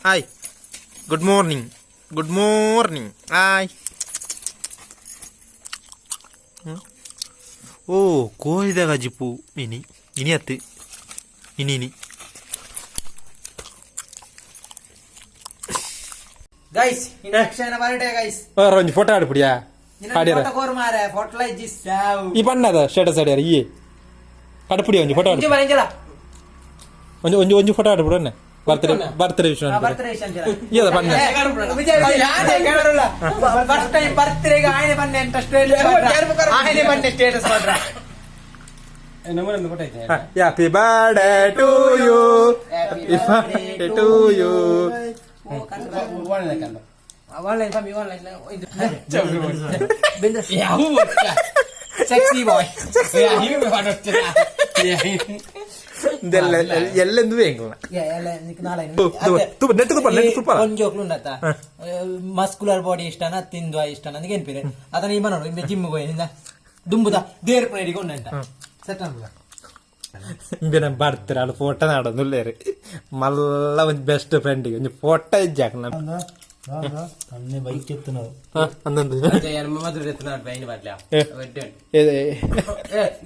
Hi, good morning, good morning. Hi. ಓ, ಕೋರಿದ ಕಜಿಪು. ಇನಿ ಇನಿ ಅತ್ತು, ಇನಿ ಇನಿ. ಗೈಸ್, ಇನ್ನು ಬರ್ಡೇ ಗೈಸ್. ಒಂಜಿ ಫೋಟೋ ಆಡ್ಬಿಡಿಯಾ ಆಡ್ಯಾರ. ಫೋಟೋ ಕೋರ್ ಮಾರೆ, ಫೋಟೋ ಲೈಜಿ ಸಾವು. ಈ ಬಣ್ಣದ ಸ್ಟೇಟಸ್ ಆಡ್ಯಾರ. ಈ ಕಡಪುಡಿ ಒಂಜಿ ಫೋಟೋ ಇಂಜು ಬರ, ಇಂಜಲ. ಒಂಜಿ ಒಂಜಿ ಒಂಜಿ ಫೋಟೋ ಆಡ್ಬಿಡು. ಬರ್ತ್ಡೇ, ಬರ್ತ್ಡೇ ವಿಷಯ. ಬರ್ತ್ಡೇ. ಏದ ಬಣ್ಣ? ಫಸ್ಟ್ ಟೈಮ್ ಬರ್ತ್ಡೇಗೆ ಆಯ್ನೆ ಬನ್ನೆ ಅಂತ ಸ್ಟೇಟಸ್, ಆಯ್ನೆ ಬನ್ನೆ ಸ್ಟೇಟಸ್ ಮಾಡ್ರ. Happy birthday to you, happy birthday to you. Online ಸ್ವಾಮಿ, online. Sexy boy. ಇದೆಲ್ಲ ಎಲ್ಲೆಂದು ಎಂಗ್ಲ. ನೆಟ್ ತುಪ್ಪ, ನೆಟ್ ತುಪ್ಪ. ಒಂಜಿ ಜೋಕ್ಲು ಉಂಡತ್ತ, ಮಸ್ಕುಲರ್ ಬಾಡಿ ಇಷ್ಟನ, ತಿಂದು ಇಷ್ಟನ ಅಂತ ಏನ್ಪಿದೆ. ಅದನ್ನ ಈ ನೋಡು, ಇಂದ ಜಿಮ್ ಹೋಯಿಂದ ದುಂಬುದ there ಪ್ರೇಡಿಗೆ ಉಂಡಂತ ಸೆಟ್ ಅನ್ಬುದ. ಇಂಬೆನ ಬರ್ತಾರೆ ಅಲ್ಲಿ ಫೋಟೋ ನಾಡೊಂದುಲ್ಲೇರು. ಮಲ್ಲ ಒಂಜಿ ಬೆಸ್ಟ್ ಫ್ರೆಂಡ್ ಒಂಜಿ ಫೋಟೋ ಇಜ್ಜಾಕ. അന്ന് ബൈക്ക് എത്തുന്നത്. ಅಂದಂದು.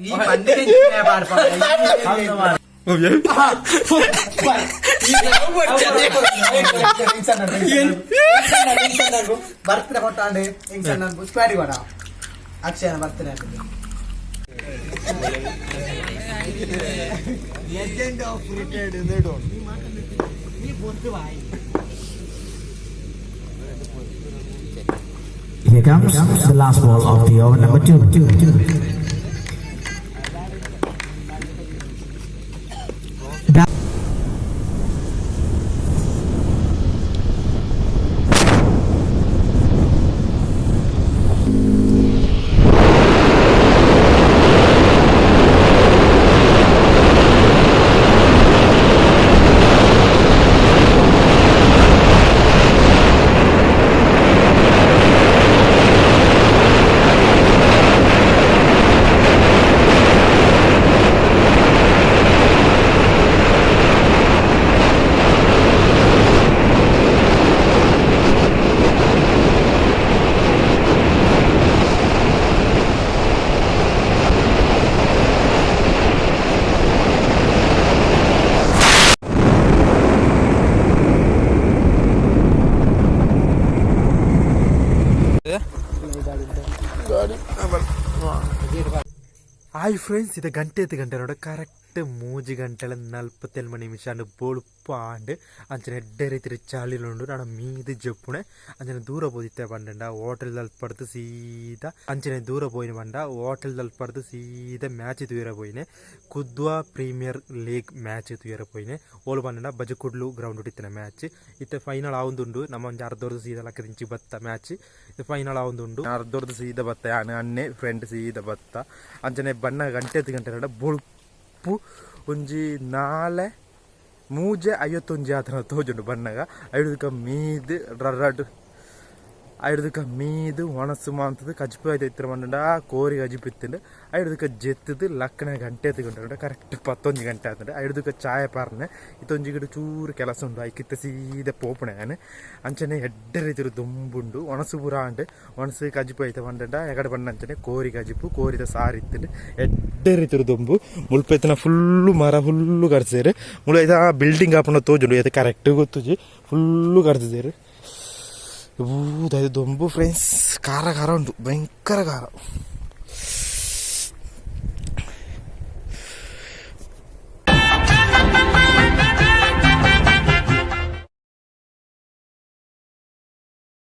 ಈ ಬಂದಿಗೆ ಬರ್ತ್ಡೇ ಕೊಟ್ಟಾಂಡು ಸ್ಕ್ವಾಡಿ ಕೊಡ, ಅಕ್ಷಯನ birthday. Legend of retired. Here comes the last ball of the over number 2. Hi friends, ಇದು ಗಂಟೆ ಎತ್ತು ಗಂಟೆ ನೋಡ, ಕರೆಕ್ಟ್ 3 ಗಂಟೆಲ 47 ನಿಮಿಷ ಅಂಡ್. ಬೊಳುಪು ಆಂಡ್. ಅಂಚನೆ ಎಡ್ಡೆ ರೀತಿ ಚಾಳಿಲುಂಡು. ನಾನು ಮೀದು ಜಪ್ಪುಣೆ. ಅಂಚನೆ ದೂರ ಪೋದಿತ್ತೆ ಪಂಡಂಡ ಹೋಟೆಲ್ ಪಡ್ದು ಸೀದಾ. ಅಂಚನೆ ದೂರ ಪೋಯಿನ ಪಂಡ ಹೋಟೆಲ್ ಪಡ್ದು ಸೀದಾ match ತೂಯರ ಪೋಯಿನೆ. Kudwa premier league match ತೂಯರ ಪೋಯಿನೆ. ಓಲು ಪಂಡಂಡ ಬಜಕುಡ್ಲು ಗ್ರೌಂಡ್ ಇತ್ತಿನ ಮ್ಯಾಚ್. ಇತ್ತೆ ಫೈನಲ್ ಆವೊಂದುಂಡು. ನಮ್ಮ ಒಂಜಿ ಅರ್ಧೊರ್ದು ಸೀದಾ ಲಕ್ಕದಿಂಚಿ ಬತ್ತ. ಮ್ಯಾಚ್ ಇತ್ತೆ ಫೈನಲ್ ಆವೊಂದುಂಡು. ಅರ್ಧೊರ್ದು ಸೀದಾ ಬತ್ತ. ಯಾನ್ ಅಣ್ಣೆ ಫ್ರೆಂಡ್ ಸೀದಾ ಬತ್ತ. ಅಂಚನೆ ಬಣ್ಣ ಗಂಟೆ ಎತ್ತು ಗಂಟೆ ನಡ ಬೊಳ್ಪು ಒಂಜಿ ನಾಲೆ 3:51 ಆತನ ತೋಜುಂಡು. ಬಣ್ಣಗ ಐಡುದಕ ಮೀದ್ ರಡ್ ಐಡುದಕ ಮೀದ್ ಒಣಸು ಮಾಂತದ ಕಜಿಪು ಐತೆ ಇತ್ತರ ಮಂಡ ಕೋರಿ ಕಜಿಪು ಇತ್ತಂಡು. ಐಡುದಕ ಜೆತ್ತದು ಲಕ್ಕಣ ಗಂಟೆ ಎತ್ತುಕೊಂಡ ಕರೆಕ್ಟ್ 11 ಗಂಟೆ ಆತಂಡು. ಐಡುದಕ ಚಾಯ ಪಾರ್ನೆ. ಇತ್ತೊಂಜಿ ಗಿಡ ಚೂರು ಕೆಲಸ ಉಂಡು, ಐಕಿತ್ತ ಸೀದ ಪೋಪಣೆ ಯಾನ್. ಅಂಚನೆ ಎಡ್ಡೆ ರೀತಿರು ದೊಂಬುಂಡು. ಒಣಸು ಪೂರ ಆಂಡ್. ಒಣಸು ಕಜಿಪು ಐತೆ ಪಂಡಂಡ ಎಗಡೆ ಬಣ್ಣ ಅಂಚನೆ ಕೋರಿ ಕಜಿಪು, ಕೋರಿದ ಸಾರು ಇತ್ತಂಡು. ಎಡ್ಡೆ ರೀತಿರು ದೊಂಬು. ಮುಲ್ಪ ಇತ್ತಿನ ಫುಲ್ಲು ಮರ ಫುಲ್ಲು ಕರ್ಸೇರು. ಮುಳು ಐತ ಬಿಲ್ಡಿಂಗ್ ಆಪುನ ತೋಜುಂಡು. ಐತೆ ಕರೆಕ್ಟ್ ಗೊತ್ತುಜಿ. ಫುಲ್ಲು ಕರ್ತಿದ್ದೇರು. ಊದದು ದೊಂಬು ಫ್ರೆಂಡ್ಸ್. ಖಾರ ಖಾರ ಉಂಟು, ಭಯಂಕರ ಖಾರ.